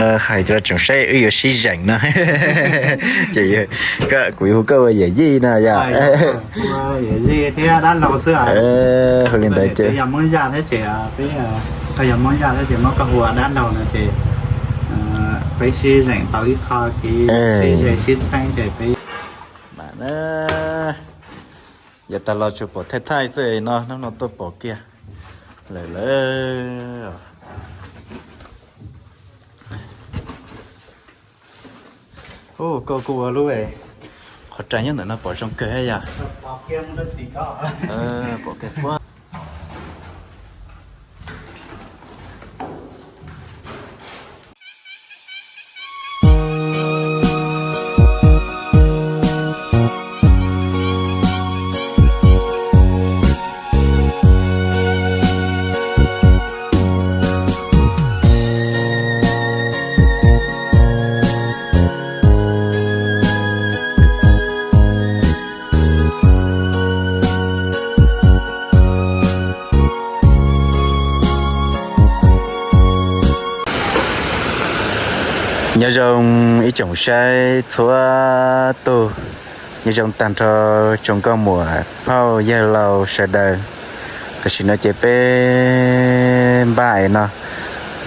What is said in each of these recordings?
Hais rau tsoom saib wb yuav sib zeem no, ces kuv yuav hu koj ua yawm yij no yom. Yawm yij thiab dab laug xwb. Hu li ntawd ces yog Hmoob Yaj thiab ces, yog Hmoob Yaj thiab ces muab koj hu ua dab laug no ces peb sib zeem tau ib qho kev sib ze sib txheeb ces peb mam na. Yav tas los tsuas pom thaij thaij xwb no, hnub no tuaj pom kiag lawm lawm. Ub, koj kuj ua lub qhov rais nyob ntawm no pom zoo kawg yom. Pom kiag puag. Nyob zoo ib tsoom saib txhua tus, nyob zoo tag nrho tsoom nkauj muam phauj yawg laus sawv daws. Tam sim no ces peb npaj es no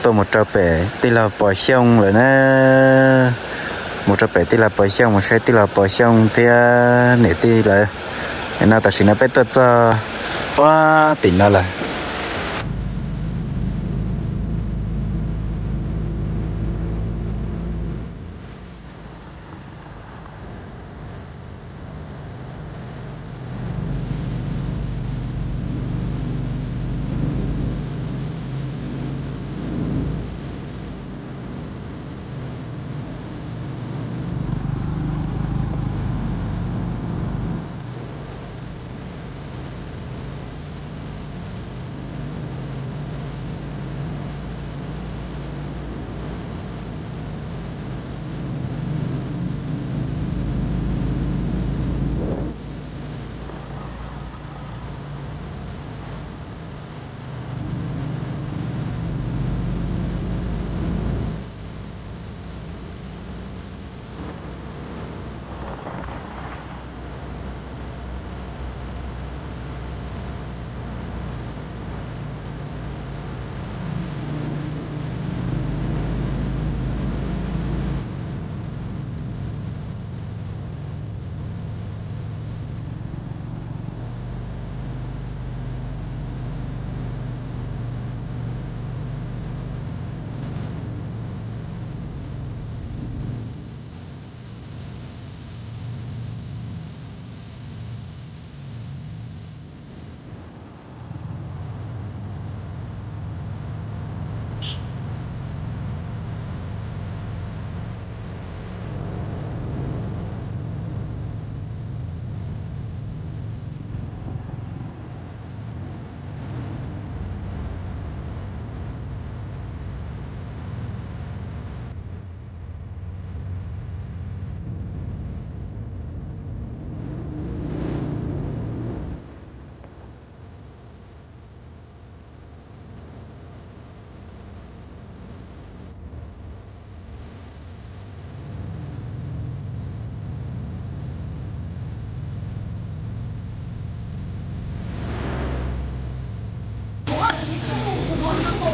tuaj mus rau pem tij laug Pov Xyooj lawm na. Mus rau pem tij laug Pov Xyooj, mus saib tij laug Pov Xyooj thiab niam tij lawv. Es no tam sim no peb tuaj txog puag tim no lawm.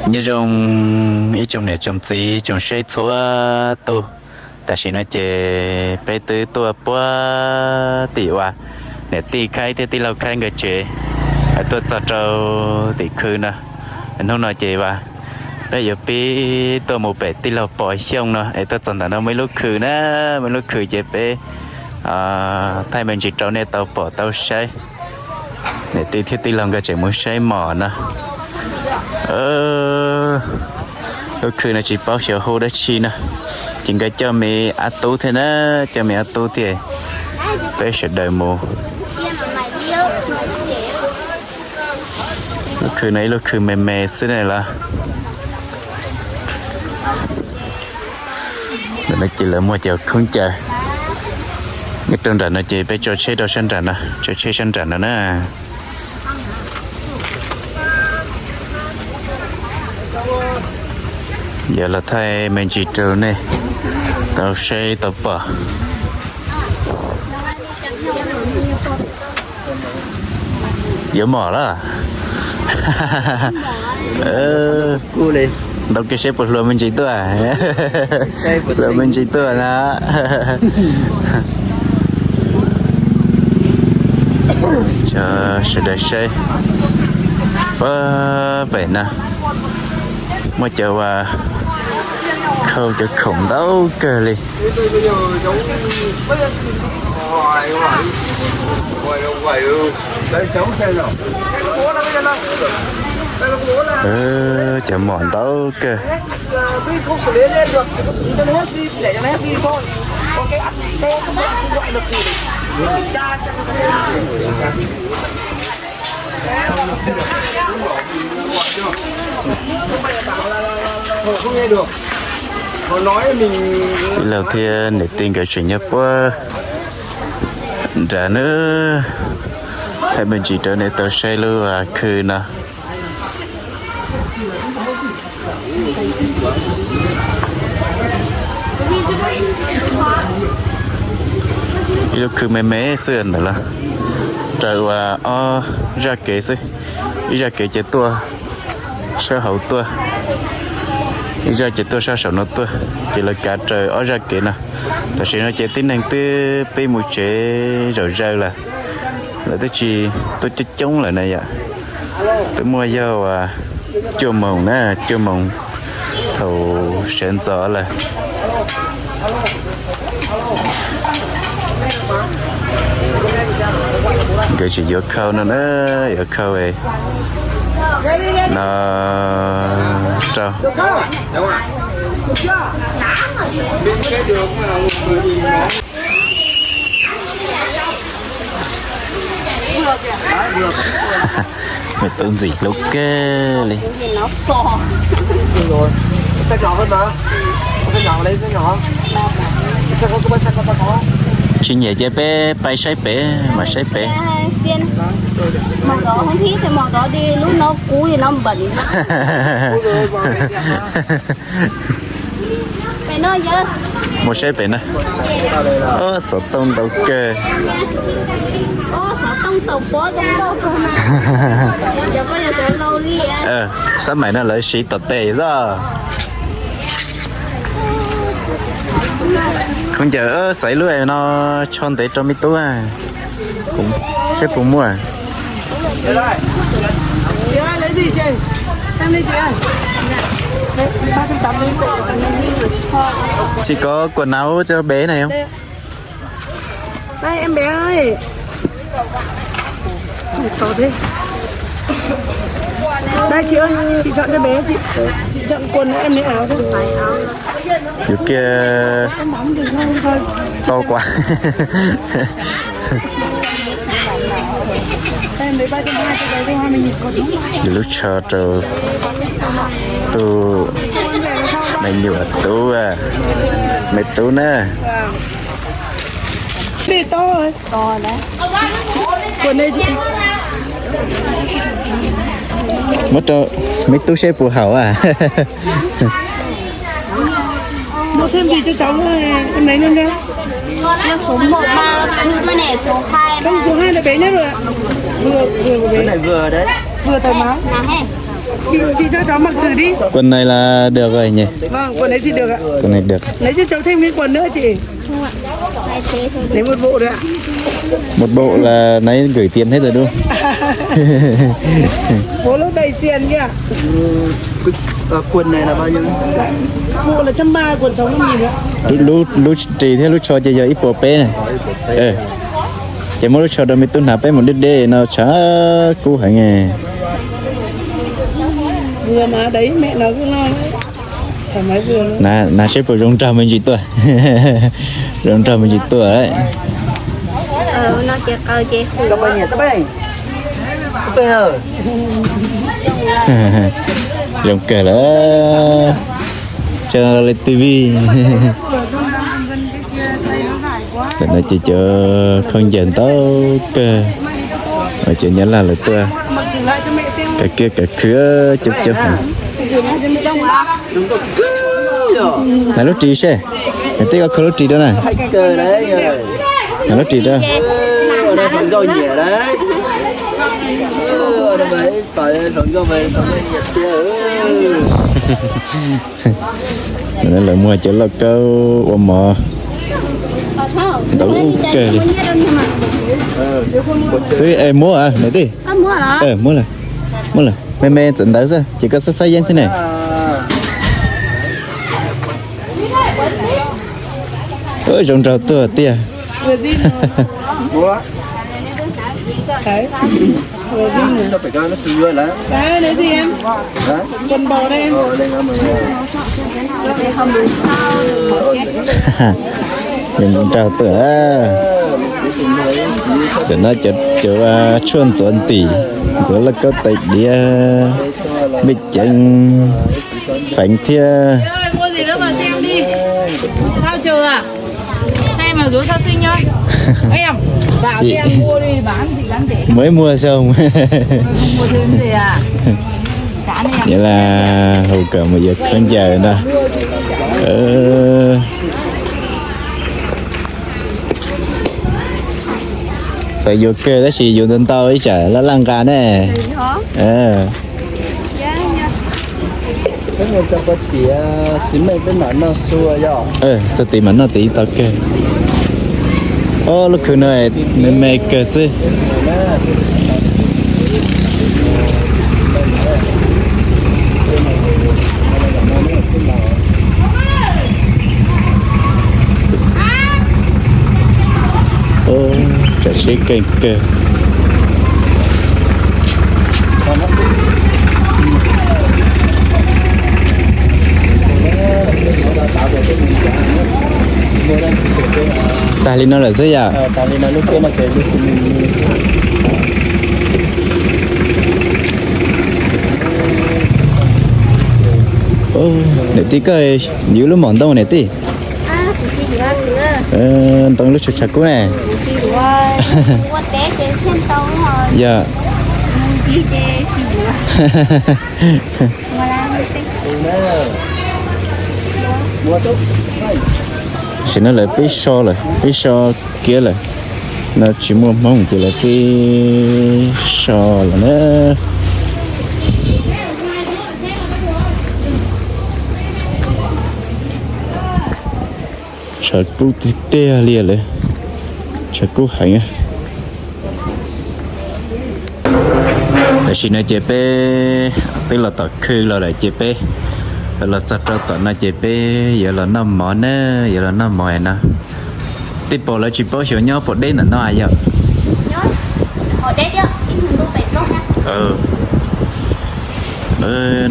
Nyob zoo ib tsoom niam tsoom txiv tsoom saib txhua tus, tam sim no ces peb twb tuaj puag tim uas niam tij Khaib thiab tij laug Khaib nkawd tsev, tuaj txog rau tim khw no. Hnub no ces peb yuav pib tuaj mus pem tij laug Pov Xyooj no es tuaj txog ntawm no muaj ib lub khw na, muaj ib lub khw ces peb thaij me ntsis rau nej tau pom tau saib. Niam tij thiab tij laug nkawd tseem mus saib mos no. Lub khw no tsis paub xyov hu dab tsi no, ces nkawd coj me ab tub thiab na, coj me ab tub thiab peb sawv daws mus. Lub khw no ib lub khw me me xwb na los. Ntawm no ces lawv muag cov khaub ncaws. Nyob rau nram no ces peb tso tsheb rau sab nram no, tso tsheb sab nram no na. Yog los thaij me ntsis rau nej tau saib tau pom. Yuav mom lawm. Ntau kiag seb puas hluas me ntsis tuaj. Hluas me ntsis tuaj na. Sawv daws saib, pem no muaj cov uas khau cov khoom ntau kawg li. Cov mom ntau kawg. Tij laug thiab niam tij nkawd tseem nyob puag nrad na. Thaij me ntsis rau nej tau saib lub khw no. Ib lub khw me me xwb ntawm los raws ua ob zaj kev xwb. Ib zaj kev ces tuaj sab hauv tuaj, ib zaj ces tuaj sab saum no tuaj, ces lawv kav raws ob zaj kev no. Tam sim no ces tib neeg twb pib mus tsev zaum zawg lawm, lawv twb tsis tuaj coob coob lawm na yom. Twb muaj yog uas cuaj moos na, cuaj moos thaum sawv ntxov lawm. Nkawd tseem yuav khau no na, yuav khau no rau. Me tub ntxim hlub kawg li. Tsis nyiam ces peb pais saib pem, mam saib pem. Mus saib pem na. Xov tooj ntau kawg. Xab maim no lawv siv tom tes xwb. Khaub ncaws xaiv lub no tsho ntev rau me tub, saib puas muaj. Tsis có quần áo cho bé này không? Đây em bé ơi. Không có thế. Đây chị ơi, chị chọn cho bé chị. Chị chọn quần em lấy áo cho. Kiểu kia. Em bấm được không? Thôi. To quá. Em lấy ba trăm hai cho bé thôi, hai mươi nghìn còn đúng. Lub tsho rau tus me nyuam tub, me tub na. Đi to rồi. Muab rau me tub seb puas haum a. Mua thêm gì cho cháu nữa, em lấy luôn nha. Cho số một mà, thư mới này số hai. Trong số hai là bé nhất rồi ạ. Vừa, vừa của bé. Cái này vừa đấy. Vừa thoải mái. Chị, chị cho cháu mặc thử đi. Quần này là được rồi nhỉ? Vâng, quần đấy thì được ạ. Quần này được. Lấy cho cháu thêm cái quần nữa chị. Không ạ. Thay thế thôi. Lấy một bộ nữa ạ. Một bộ là nãy gửi tiền hết rồi đúng không? Bố lốt đầy tiền kìa. Ờ, quần này là bao nhiêu? Bộ là trăm ba, quần sáu mươi nghìn ạ. Lub, lub, lub ris thiab lub tsho ces yog ib puas peb na. Ces muab lub tsho rau me tub hnav peb mus deb deb no tshav kub heev. Vừa mà đấy, mẹ nó cứ lo đấy. Thoải mái vừa luôn. Hnav seb puas zoo nrog me ntsis tuaj. Zoo nrog me ntsis tuaj. Zoo kawg lawm. Tso li tivi. Tam no ces cov khaub ncaws ntau kawg, cov Nyab Laj lawv tuaj kav kiab kav khw coob coob heev. Hnav lub ris seb, niam tij koj khaws lub ris rau na. Hnav lub ris rau. Lawv muag cov lauj kaub ua mov ntau ub kawg li. Twb es muab niam tij. Muab lawm, muab lawm. Me me txawm ntawd xwb ces koj xab xab yeeb xwb ne. Zoo nraug tuag tiag. Zoo nraug tuag. Tam no cov tshuaj ntxuav ntim, ntxuav lauj kaub tais diav, npej ceev, feev thiab. Muaj ib muag xyoo. Yog las hu kom mus yuav khaub ncaws no. Xav yuav kawg tab sis yuav ntau ntau ib tsam laj laj nqa ne. Txog tid mam noj tid tau kawg. Ob lub khw no me me kawg xwb. Tsam siab keej kawg. Tag li no lawm xwb yom. Niam tij koj yuav lub mom ntoo niam tij. Ntoo lub tshav kub ne. Yog. Tam sim no lawv pib so lawm, pib so kiab lawm. No tsis muaj Hmoob ces lawv pib so lawm na. Tshav kub tiag tiag li lawm, tshav kub heev. Tam sim no ces peb twb los tom khw los lawm ces peb los txog rau tom no ces peb yuav los noj mov na, yuav los noj mov no. Tej pos lawv tsis paub xyov nyob pos deb ntawm no yom.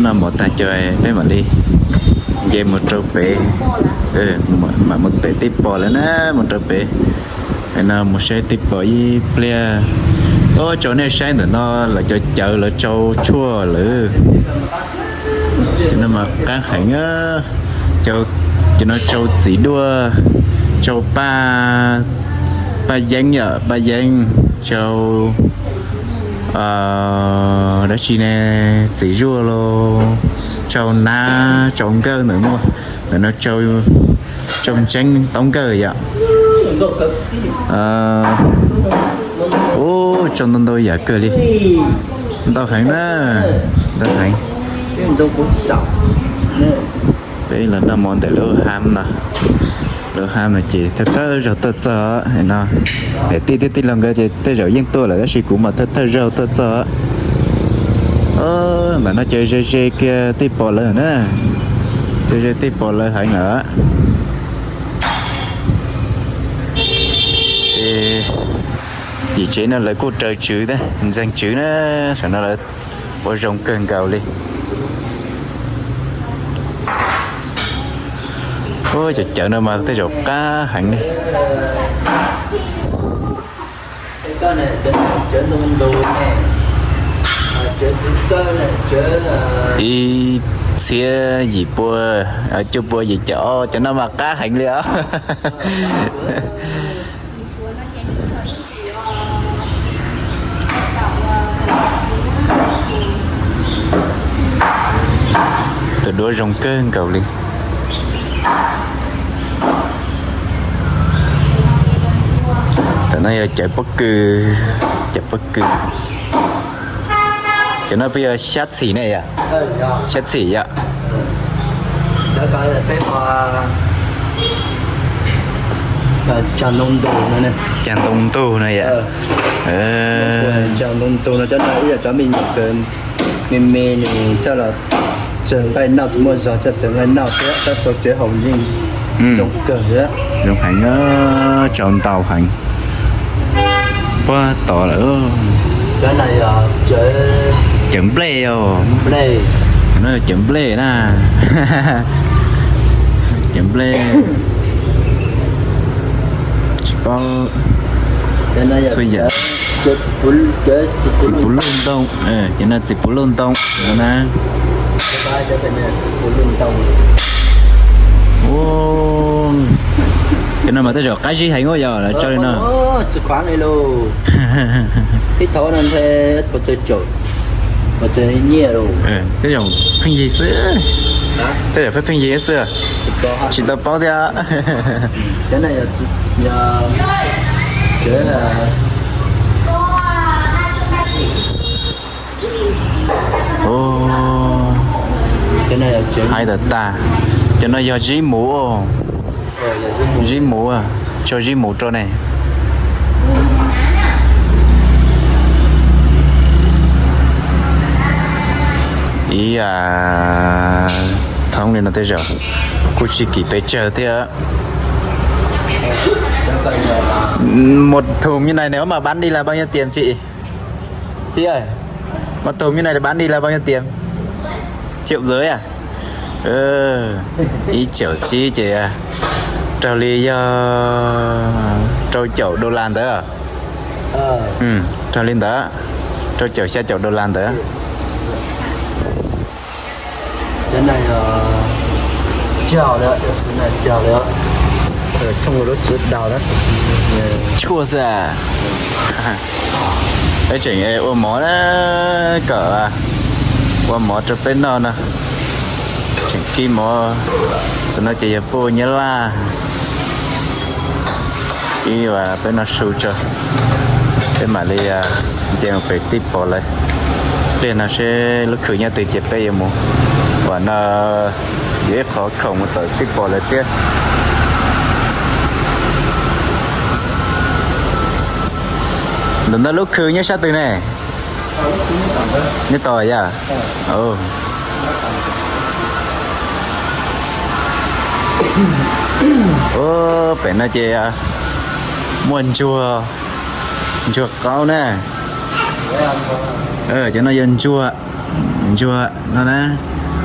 Noj mov tag ces peb mam li nce mus rau pem, mam mus pem tej pos lawm na, mus rau pem. No mus saib tej pos ib pliag. Ub, tso nej saib ntawm no lawv cov cawv lawv tsau tshuaj lawm. Cov no mas qab heev, cov no tsau txiv duaj, tsau paj, paj yeeb yom, paj yeeb, tsau dab tsi ne, txiv zuaj los tsau nab tsau nkawj ntawm no, ntawm no tsau ntseeb taub nkawj yom. Ub, tsau ntau ntau yam kawg li, ntau heev na, ntau heev. Peb los noj mov ntawm lub hab no, lub hab no ces thawj thawj zaug tuaj txog no. Niam tij thiab tij laug nkawd ces tej zaum yeej tuaj lawm tab sis kuv mas thawj thawj zaug tuaj txog. Ntawm no ces ze ze kiag tej pos lawm na, ze ze tej pos lawm heev lawm. Ces yim tsev no lawv kuj raws tswv, ntxeeg tswv na, saum no lawv ua zoo kawg nkaus li. Ub, cov cawv no mas tej zaum qab heev li. Ib txhiab yim pua, cuaj pua yim caum, cov no mas qab heev li os. Tus duab zoo kawg nkaus li. No yog cawv pob kws, cawv pob kws. Cov no puas yog xyab txhim ne yom? Xyab txhim yom. Cag ntoo ntug no yom. Cag ntoo ntug no cov no ib yam cov me nyuam kawg, me me nws coj los txawg nqaij noj, tsis muaj zog coj txawg nqaij noj thiab, coj txawg tsev haus yeej zoo kawg thiab. Zoo heev, tsau ntau heev. Puag tod lawm. Cawv nplej os. No cawv nplej na. Cawv nplej. Tsis paub txhua yam. Txiv puv luj ntoo, cov no txiv puv luj ntoo no na. Cov no mas tej zaum qab zib heev ua yog lawv tso li no. Tej zaum pheej yig xwb, tej zaum pheej pheej yig xwb. Tsis tau paub thiab. Hais tag tag, cov no yog zib muv, zib muv, tso zib muv rau ne. Ib thoob li no tej zaum kuj tsis kim pes tsawg thiab. Một thùng như này nếu mà bán đi là bao nhiêu tiền chị? Chị ơi, một thùng như này bán đi là bao nhiêu tiền? Triệu rưỡi à? Ib caum tsib ces raug li yog rau caum dollar ntawd. Raug li ntawd, rau caum xya caum dollar ntawd. Tshuaj xwb. Peb tseem ua mov na, kom ua mov rau peb noj no. Tseem kib mov, tus no ces yog puj nyab laj. Ib vas peb noj su tso, peb mam li nce mus pem tij pos lawm. Pliag no seb lub khw nyob twg ces peb yuav mus. Vam no yuav ib qhov khoom mus tawm tij pos lawm thiab. Ntawm no lub khw nyob sab twg ne? Nyob tod yom? Pem no ces muaj ntsuag, ntsuag qaub na. Cov no yog ntsuag, ntsuag no na.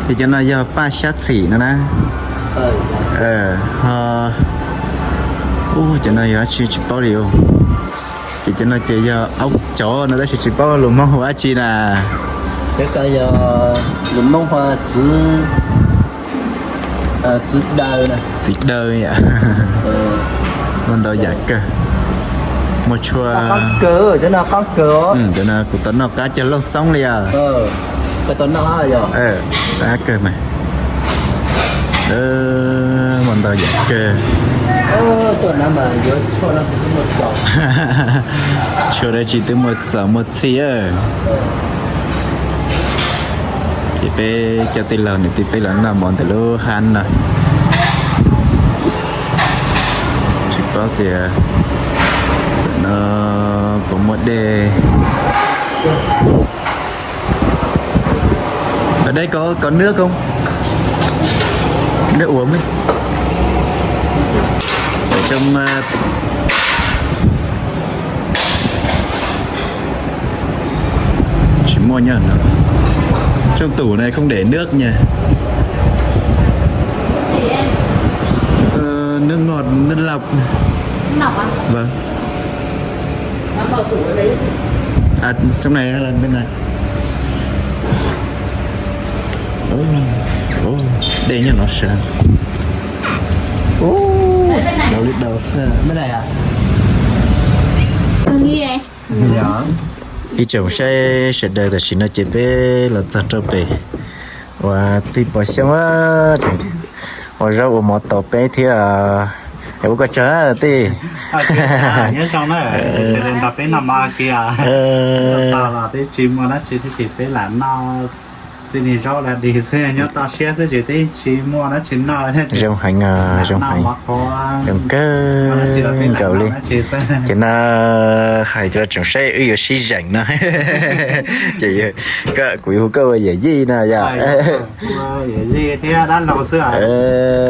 Ces cov no yog paj xyab txhim no na. Ho, ub, cov no yog dab tsi tsis paub li. Ces cov no ces yog aub cov no tab sis tsis paub lus Hmoob hu dab tsi na. Cov ko yog lus Hmoob hu txiv, txiv daw, txiv daw yom. Muaj ntau yam kawg. Muaj tshuaj, cov no kuv tau noj qab cog lauj xoob li os. Qab kawg mas. Muaj ntau yam kawg. Tshuaj dab tsi twb muaj txaus muaj txhij. Ces peb cov tij laug niam tij peb los noj mov ntawm lub hab no. Tsis paub tias tam no puas muaj dej. Ở đây có có nước không? Nước uống ấy. Ở trong ờ, Tsis muaj nyob no. Trong tủ này không để nước nha. Ờ, nước ngọt, nước lọc. Nước lọc à? Vâng. Nó vào tủ ở đấy chứ. À, trong này hay là bên này? Ồ, ồ, đây nhá, nó sẽ. Ồ, đầu lít đầu xa. Bên này à? Ib tsoom saib sawv daws, tam sim no ces peb los txog rau pem uas tij Pov Xyooj, ua zaub ua mov tos peb thiab. Ua koj tsaug tij. Nyob zoo na, nrog peb noj mov kiag. Txog los twb tsis muaj dab tsi, twb tsis peb lam noj tej niag zaub dab tsi xwb, nyob toj siab xwb ces twb tsis muaj dab tsi noj. Zoo heev, zoo heev, zoo kawg nkaus li. Ces no hais rau tsoom saib wb yuav sib zeem no. Ces kuv yuav hu koj ua yawm yij no yom.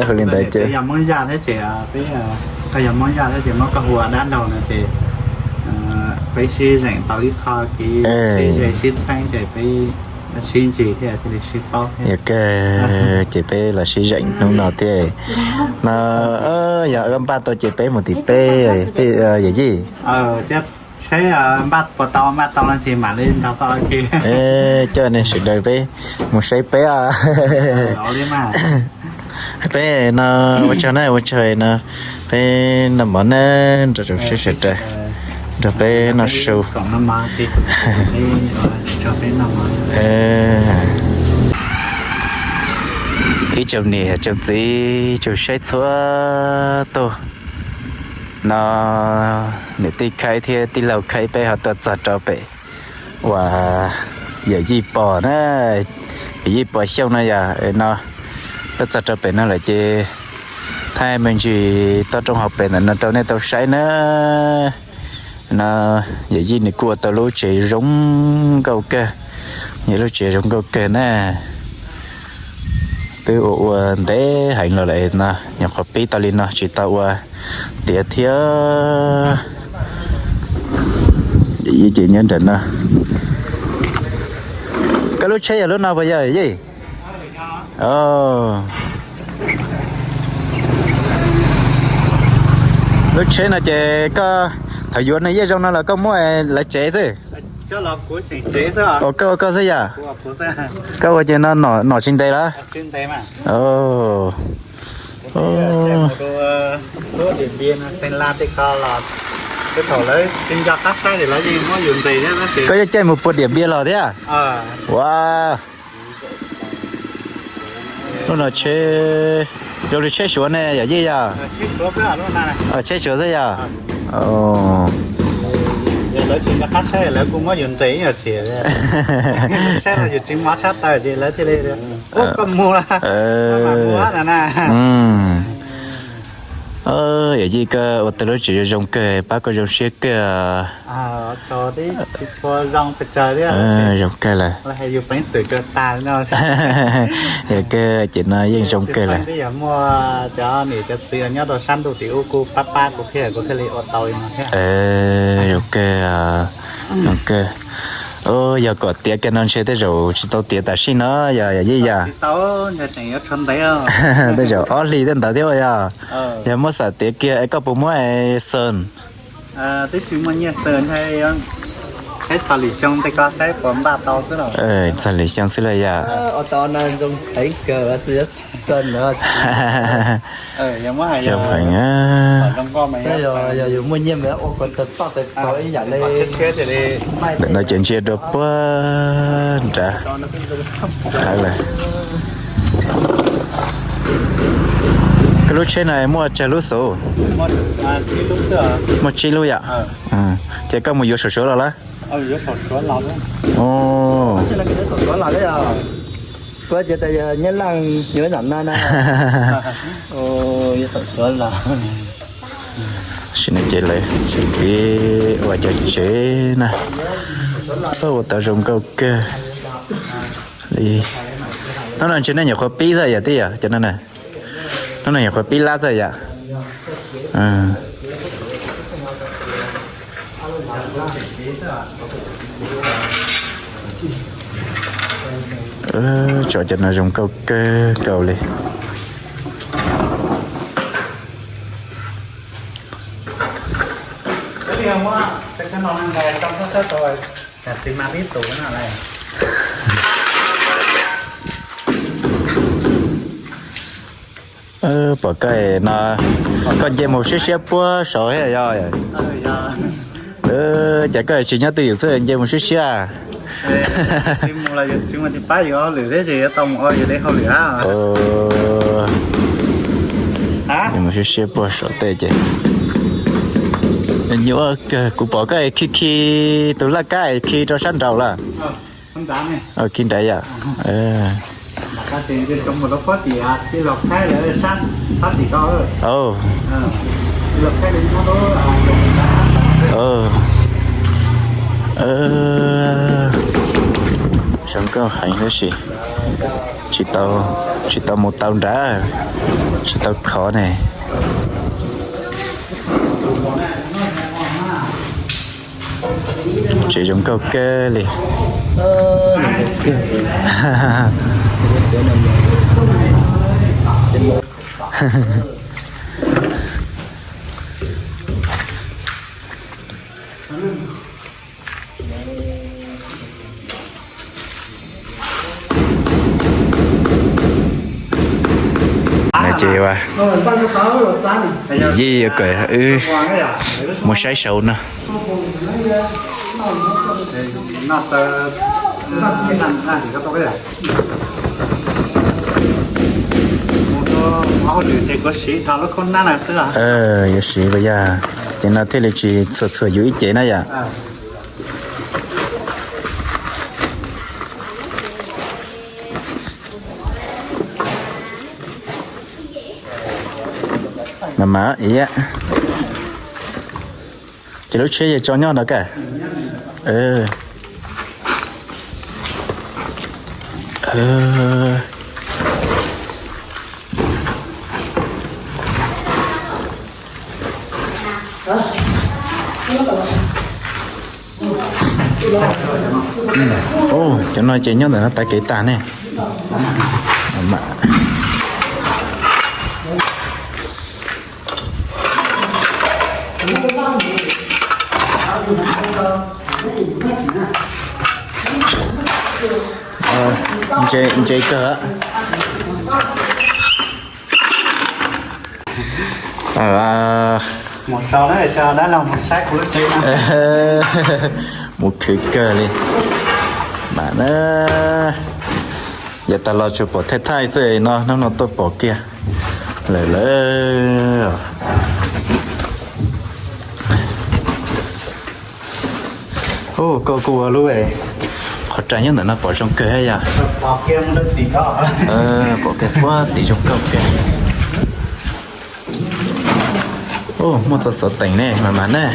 Hu li ntawd ces yog Moob Yaj thiab ces muab koj hu ua dab laug no ces peb sib zeem tau ib qho kev sib ze sib txheeb ces peb sib ntsib thiab thiaj li sib paub thiab. Yog kawg, ces peb los sib zeem hnub no thiab no. Yog koj npaj tau ces peb mus tim peb, yawm yij. Seb npaj puas tau, npaj tau no ces mam li nrog koj. Coj nej sawv daws peb mus saib peb. Peb no ua tsaug na, ua tsaug no, peb noj mov na, nrog rau seb sawv daws nrog peb noj su. Ib tsoom niam tsoom txiv tsoom saib txhua tus, no niam tij Khaib thiab tij laug Khaib peb ho tuaj txog rau pem uas yawm yij Pom na, yawm yij Pom Xyooj no yog no, tuaj txog rau pem no lawm ces thaij me ntsis toj roob hauv pes ntawm no rau nej tau saib na. No yawm yij nws kuj ua tau lub tsev zoo nkauj kawg, yog lub tsev zoo nkauj kawg na. Twb ua ua ntev heev los lawm no, nyuam qhuav pib tau li no tsis tau ua tiav thiab. Yawm yij nyob nram no. Koj lub tsheb yog lub no puas yog yij? Lub tsheb no ces koj thaum yuav nws yeej zoo no los koj muab lawv tsev xwb? Koj ua koj xwb yom? Koj ua ces no nom tsis ntes lawm? Koj yeej caij mus puag Diam Npias los thiab? Ua, lub no tsheb, zoo li tsheb Suav ne yom yij yom? Tsheb Suav xwb yom? Yawm yij koj ua tau lub tsev zoo kawg, pab koj zoo siab kawg. Zoo kawg lawm. Yog kawg ces no yeej zoo kawg lawm. Zoo kawg, zoo kawg. Yog kom tiav kiag no ntshe tej zaum tsis tau tiav tam sim no yog yawm yij yom? Tej zaum ob hlis tej ntawd thiab yog? Yog muab xam tiav kiag es koj puas muab xees? Txog lwm xyoo xwb los yog? Zoo heev. Ntawm no ces ntsia rau puag nrad lawm. Koj lub tsheb no muaj tsawg lub xub? Muaj tsib lub yom? Ces koj mus yuav saum Suav los lawm? Kuv ces tes yog Nyab Laj yuav zam no na. Sim no ces lawv tseem ua cov tsev na, ua tau zoo nkauj kawg li. Hnub no ntshe nej nyuam qhuav pib xwb yom tij yom, cov no na. Hnub no nyuam qhuav pib lab xwb yom. Tso cov no zoo nkauj kawg nkaus li. Pom koj no, koj nce mus siab siab puag saud thiab yog? Ces koj tsis nyob twj ywm xwb nce mus siab siab? Tsis mus los yus tsis muaj tis pab yus hauj lwm thiab ces yuav tau mus ua yus li hauj lwm a. Mus siab siab puag saum tej ces nyuaj kawg. Kuv pom koj es khi khi tus laj kab es khi rau sab nraud lawm. Khi nrad yom. Zoo nkauj heev tab sis tsis tau, tsis tau mus tau nrad, tsis tau khov ne. Tsev zoo nkauj kawg li. No ces yij yuav kom wb mus saib saud no. Yuav siv pas yog, ces no thiaj li tsis txhuam txhuam yus ib ce na yom. Mas mas ib, ces lub tsheb yeej tso nyob no ka. Cov no ces nyob ntawm no tav kev tag ne. Ntse kawg. Mus khwv kawg li. Mas na, yav tas los tsuas pom thaij thaij xwb no, hnub no tuaj pom kiag lawm lawm. Ub, koj kuj ua lub qhov rais nyob ntawm no pom zoo kawg yom. Pom kiag puag tim zoo nkauj kawg. Ub, muaj txoj xov teem ne, mas mas na.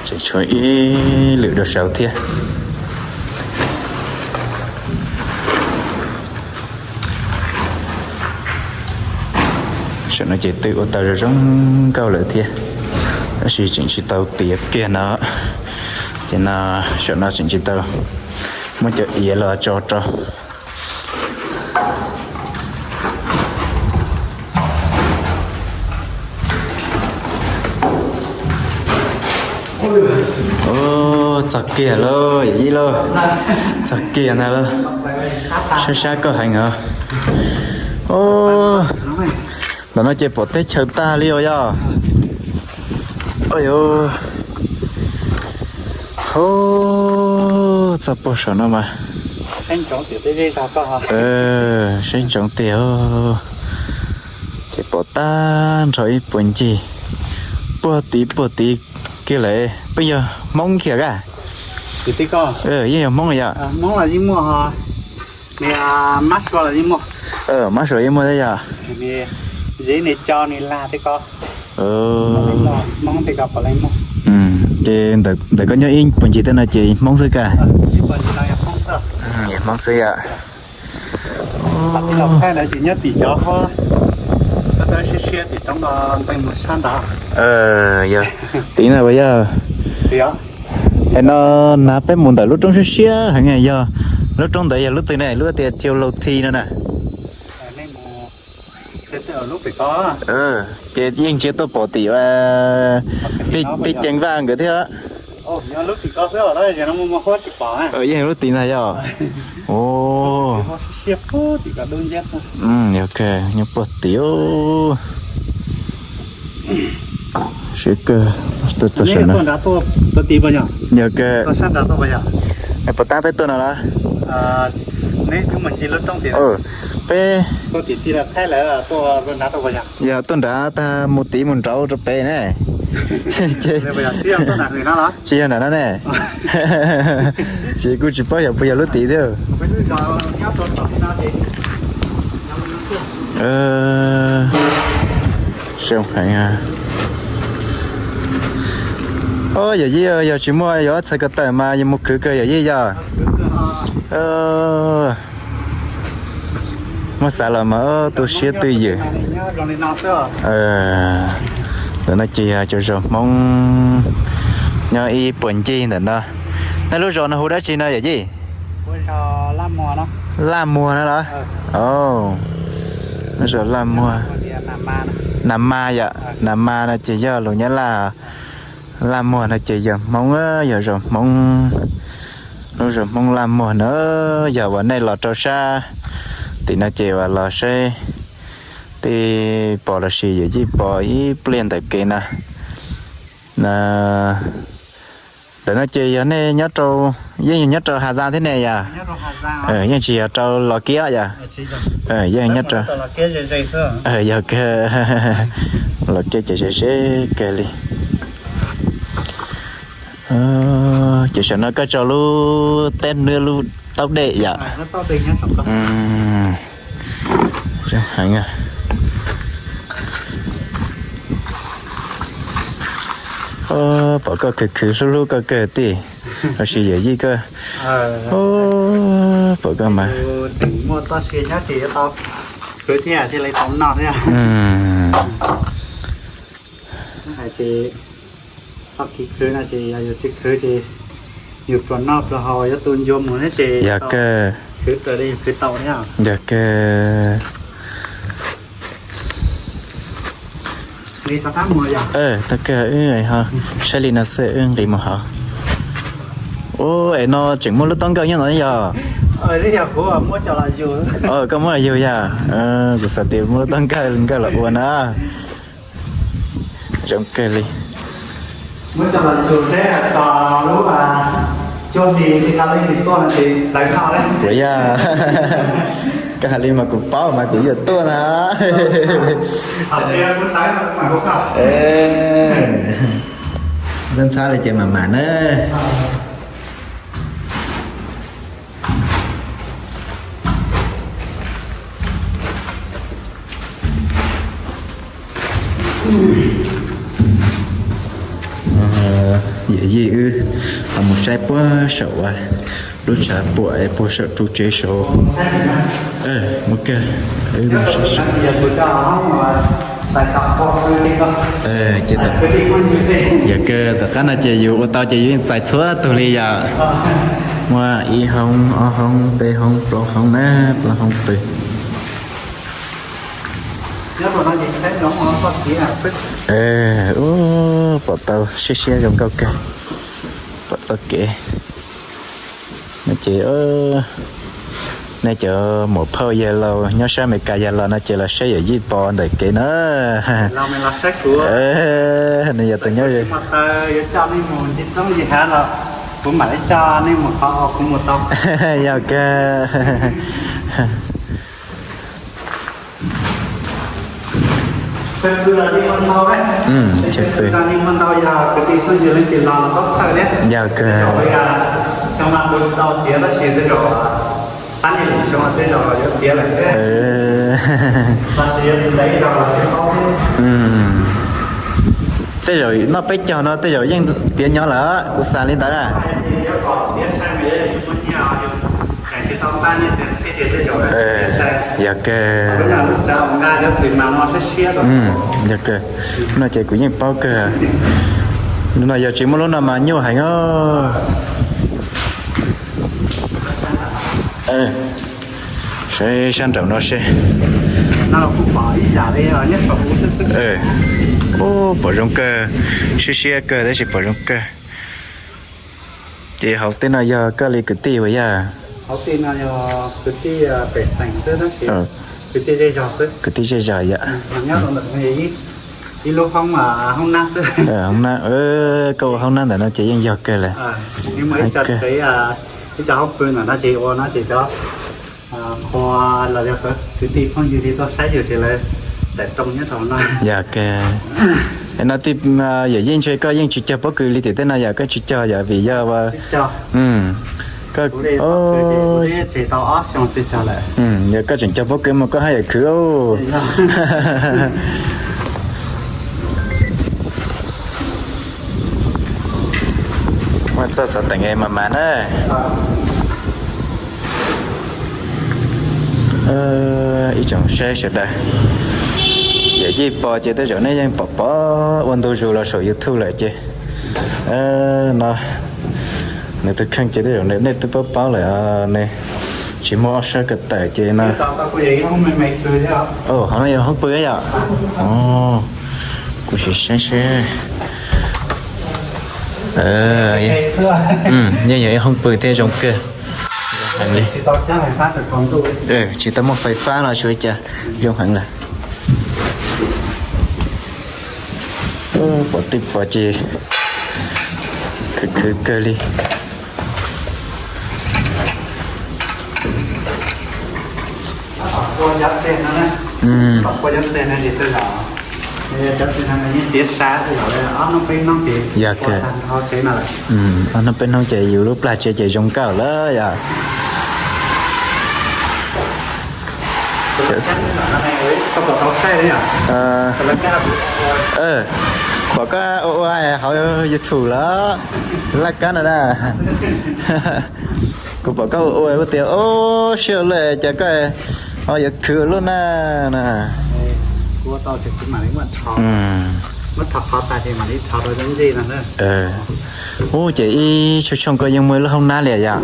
Tseem tshuav ib lwm dua saud thiab. Saum no ces twb ua tau zoo zoo nkauj lawm thiab, tab sis tseem tsis tau tiav kiag no. Ces no, saum no tseem tsis tau muab cov iav los tso rau. Ub, txog kiag lauj yawm yij lauj, txog kiag ntag lauj. Sab sab koj heev os. Ub, ntawm no ces pom teb chaws tag li os yog. Ub, txog puag saum no mas sab ntsoov tiag, ces pom tag nrho ib puag ncig puag tid puag tid kiag lawm. Peb yog Hmoob kiag ka? Yeej yog Hmoob yom. Mab Suav yeej muaj thiab yom. Ces ntawm koj nyob ib puag ncig tej no ces Hmoob xwb ka? Hmoob xwb yom. Yog tim no, no peb mus ntawm lub roob siab siab heev, yog lub roob ntawd yog lub twg ne, lub tias Thiau Lau Thi no na? Ces yeej tsis tuaj pom tim Tij Ceev Vaj nkawd thiab. Yeej lub tim ntag yog. Nyob puag tim. Kev kawg, tuaj txog saum no. Yog kawg. Puas tab peb tuaj no los? Peb, yog tuaj nrad tag mus tid mus nraud rau pem ne. Tsis yog nram no ne. Ces kuj tsis paub yog puas yog lub tid thiab. Zoo heev. Yawm yij, yog tsis muaj yog ob txhais ko taw mas yuav mus khwv kawg yawm yij yog. Muab xav los mas tu siab twj ywm. Ntawm no ces yog cov zos Hmoob nyob ib puag ncig ntawm no. Nej lub zos no hu dab tsi no yawm yij? Laj Muag no los? Lub zos Laj Muag. Nas Mas yom, Nas Mas no ces yog lus Nyab Laj. Laj Muag no ces yog Hmoob, yog zos Hmoob. Lub zos Hmoob Laj Muag na, yog uas nej los rau sab tim no ces uas los saib tej pom los sis yawm yij pom ib pliag ntawm kev na. Ntawm no ces yog nej nyob rau, yeej yog nyob rau Has Zaj thiab ne yom? Yeej tsis yog rau Los Kiab yom? Yeej nyob rau, yog kawg, Los Kiab ces ze ze kawg li. Ces saum no koj tso lub teb nwb lub taub dej yom? Zoo heev. Pom koj khwv khwv hlub hlub koj kawg tij, los sis yawm yij koj. Pom koj mas. Tsis khwv ces yus pluas noj pluas haus yuav tu ncua mus thiab ces yog kawg, yog kawg. Tag kawg wb ho saib li no xwb wb nqis mus hauv. Ua es no tseem muaj lub taub nkawj nyob no yog? Koj muab los yug yog? Kuv xav tias muaj lub taub nkawj nkawj los ua na. Zoo kawg li. Ua yog, koj hais li mas kuv paub mas kuv yuav tuaj na. Ntxhab ntxhab li ces mam mam na. Yawm yij wb ho mus saib puag saum lub tshav puam puag saum ru tsev saud. Muaj kawg, wb mus saib saum. Yog kawg, tom qab no ces yus ua tau ces yus yeej txais txhua tus li yom. Muaj ib hoob, ob hoob, peb hoob, plaub hoob na, plaub hoob pw. Pom tau siab siab zoo nkauj kawg, pom txoj kev. No ces nej cov muam phauj yawg laus nyob sab Amelikas yog los no ces los saib yawm yij pos ntawm kev na. Nws yog tus nyob, yog kawg. Yog kawg. Tej zaum noj peb caug no tej zaum yeej tiav nyob lawm, kuv xav li ntawd na. Yog kawg. Yog kawg, no ces kuv yeej paub kawg. No yog tsis muaj lub no mas nyuaj heev os. Saib sab nraum no seb. Ub, pom zoo kawg, siab siab kawg tab sis pom zoo kawg. Ces hauv tej no yog koj li kwv tij uas yog? Kwv tij zej zog yom. Ib lub hoob, hoob nab xwb. Hoob nab, koj ua hoob nab ntawm no ces yeej yog kawg lawm. Ib co hoob pw ntawm no ces ua no ces cov qhua los yog kwv tij phooj ywg li tuaj saib yus ces lawv tawm rooj nyob rau no. Yog kawg. No tij, yawm yij ntshe koj yeej tsis cog pob kws li tiam tej no yom, koj tsis cog yom vim yog ua, yog koj tseem cog pob kws mas koj haj yam khwv. Muaj txoj xov teem mas mas na. Ib tsoom saib sawv daws, yawm yij pos ces tej zaum nej yeej pom pom ua ntu zus los saum YouTube lawm ces no nws tus kheej ces tej zaum nej twb paub paub lawm, nws tsis muaj ob sab ko taw ces no. Hov no yog hoob pw yom. Kuv sim saib seb. Yeej yog ib hoob pw thiab zoo kawg. Zoo heev li. Tsis tau muaj fais fab los tsuas cas zoo heev lawm. Pom tij pos ces khwv khwv kawg li. Yog kawg. Ob hnub peb hnub ces yus lub plag tsev ces zoo nkauj lawm yom. Pom koj ua ua hauv YouTube los, laj kab no na. Kuv pom koj ua ua tias, o, siab lawm cas koj ho yuav khwv lub na no. Ub, ces ib tshooj tshooj koj yeej muaj ib lub hoob nab li yom.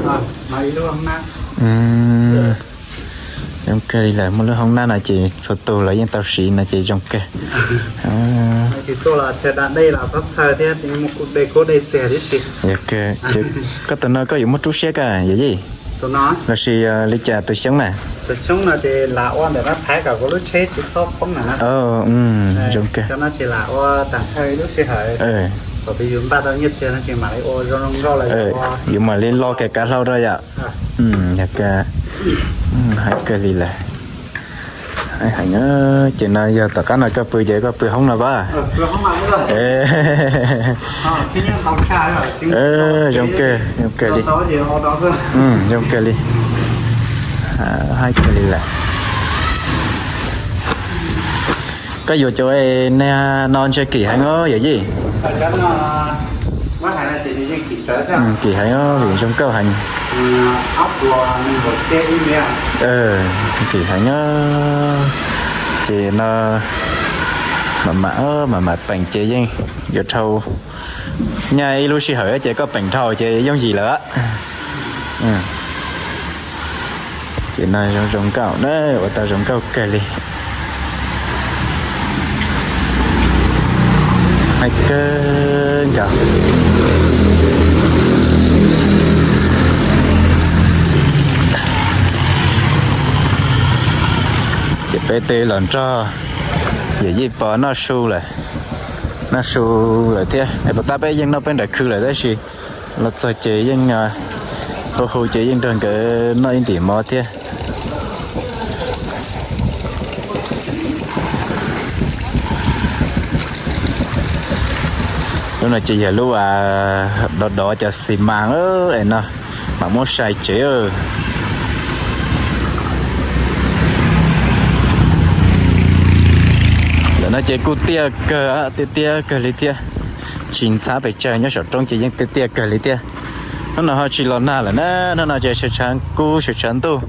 Zoo kawg li lawm, muaj lub hoob nab no ces txhua tus los yeej tau siv no ces zoo kawg. Koj tus no koj yuav muab rub siab koj yawm yij, lossis li cas tus xyoob na? Zoo kawg. Yuav mam li lo kiag kav hlau rau yom. Yog hais kawg li lawm. Heev, ces no yog tom qab no koj pw ces koj pw hoob no pab. Zoo kawg, zoo kawg li. Zoo kawg li. Hais kawg li lawm. Koj yuav cov no ntshe kim heev os yawm yij. Kim heev os vim zoo nkauj heev. Kim heev os. Ces no mam mam, mam mam peem ces yeej yuav dhau. Nyaj ib lub sij hawm ces koj peem dhau ces yooj yim lawm. Ces no zoo zoo nkauj na, ua tau zoo nkauj kawg li. Hais kawg nkaus. Ces peb twb los nrog yawm yij pos noj su lawm, noj su lawm thiab. Puas tab peb yeej noj peb nram khw lawm tab sis los txog ces yeej hu hu ces yeej nrog nkawd noj ib ntim mov thiab. Lub no ces yog lub dov dov cov xis mas es no mam muab sai tsev. Lawm no ces kuj tiaj kawg, tiaj tiaj kawg li thiab. Tsis ntxhab pes tsawg, nyob saum roob ces yeej tiaj tiaj kawg li thiab. Hnub no ho tsis los nag lawm na, hnub no ces tshav tshav kub tshav tshav ntuj,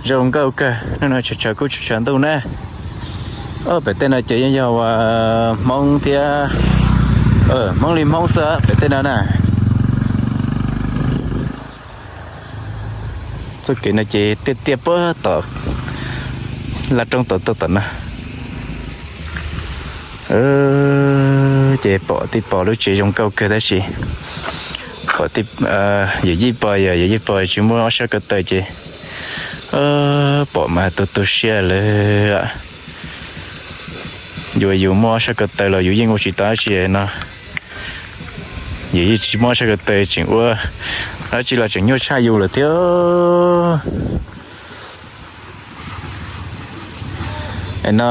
zoo nkauj kawg. Hnub no tshav tshav kub tshav tshav ntuj na. Pem tej no ces yeej yog uas Hmoob thiab, Hmoob li Hmoob xwb pem tej no na. Txoj kev no ces tiaj tiaj puag tom laj roob tom tuaj tom no. Ces pom tij pos lub tsev zoo nkauj kawg tab sis pom yawm yij pos, yog yawm yij pos tsis muaj ob sab ko taw ces pom mas tu tu siab lawm. Yus yus muaj ob sab ko taw los yus yeej ua tsis tau dab tsi no. Yus yeej tsis muaj ob sab ko taw tseem ua dab tsi los tseem nyuaj tshaj yus lawm thiab. Es no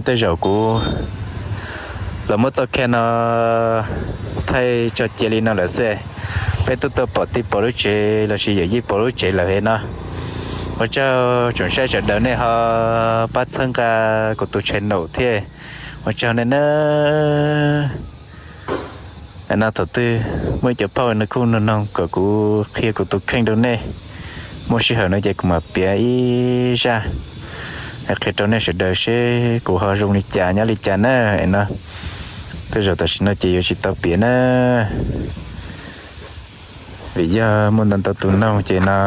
tej zaum kuv los muab txoj kha no thaij tso cia li no lawm xwb. Peb twb tuaj pom tij pom lub tsev lossis yawm yij pom lub tsev lawm no. Ua tsaug tsoom saib sawv daws nej ho pab txhawb nqa kuv tus channel thiab. Ua tsaug nej na. No thaum twg muaj ib co phauj nws kuj nug noog kom kuv qhia kuv tus kheej rau nej. Muaj sij hawm no ces kuv mam piav ib zaj qhia rau nej sawv daws seb kuv ho zoo li cas nyob li cas na. No tej zaum tam sim no ces yuav tsis tau piav na, vim yog muaj ntau ntau tus noog ces no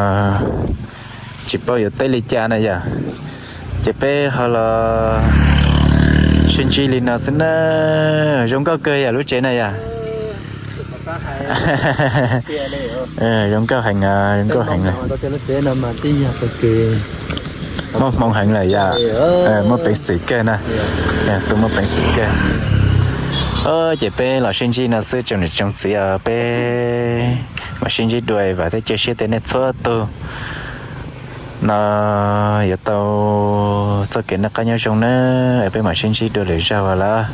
tsis paub yuav teb li cas na yom. Ces peb ho los sib ntsib li no xwb na. Zoo nkauj kawg yom lub tsev na yom. Zoo nkauj heev, zoo nkauj heev. Muaj hmoo heev lawm yom. Muaj peev xwm kawg na. Tus muaj peev xwm kawg. Ces peb los sib ntsib no xwb tsoom niam tsoom txiv os, peb mam sib ntsib dua, vam thiab cia siab tias nej txhua tus no yuav tau txoj kev noj qab nyob zoo na. Peb mam sib ntsib dua lwm zaug lawm.